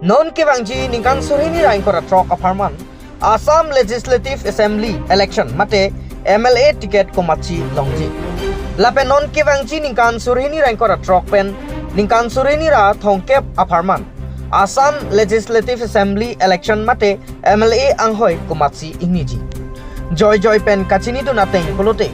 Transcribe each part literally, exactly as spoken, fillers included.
Non kevangji ningkan suri hini ra ingkoi ra throk apharman Assam Legislative Assembly election mate M L A ticket komatsi longji. Lapen non kevangji ningkan suri hini ra ingkoi ra throk pen ningkan suri hini ra thomkep apharman Assam Legislative Assembly election mate M L A anghoi komatsi ingniji. Joijoi pen kachinidun ateng pulote,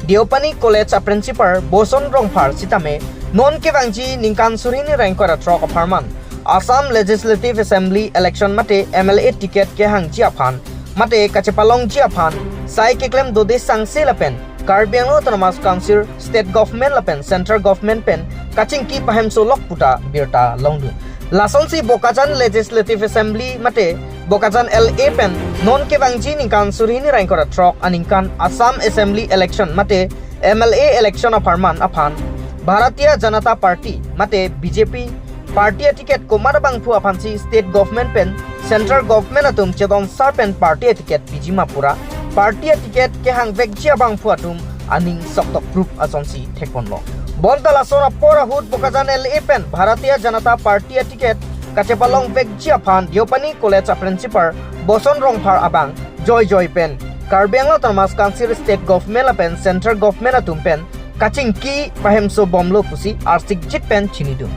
Deopani College a principal Boson Rongphar sitame non kevangji ningkan suri hini ra ingkoi ra throk apharman Assam Legislative Assembly election mate M L A ticket kehangji aphan mate kachepalongji aphan sai keklem dode sangse lapen Karbi Anglong Autonomous Council, State Government lapen Central Government pen kachingki pahemso lok puta birta longdun. Lasonsi Bokajan Legislative Assembly mate Bokajan L A pen non kevangji ningkan suri hini ra ingkoi ra throk aningkan Assam Assembly election mate M L A election apharman aphan Bharatiya Janata Party mate B J P party aticket komat abangphu aphansi State Government pen Central Government atum chedon sar pen party aticket piji ma pura party aticket kehangvekji abangphu atum aning soktok group asonsi thekponlo. Bonta lason apor ahut Bokajan L A pen Bharatiya Janata Party aticket kachepalongvekji aphan Deopani College a principal Boson Rongphar abang joijoi pen Karbi Anglong Autonomous Council, State Government lapen Central Government atum pen kachingki pahemso bomlo pusi arsikjit pen chinidun.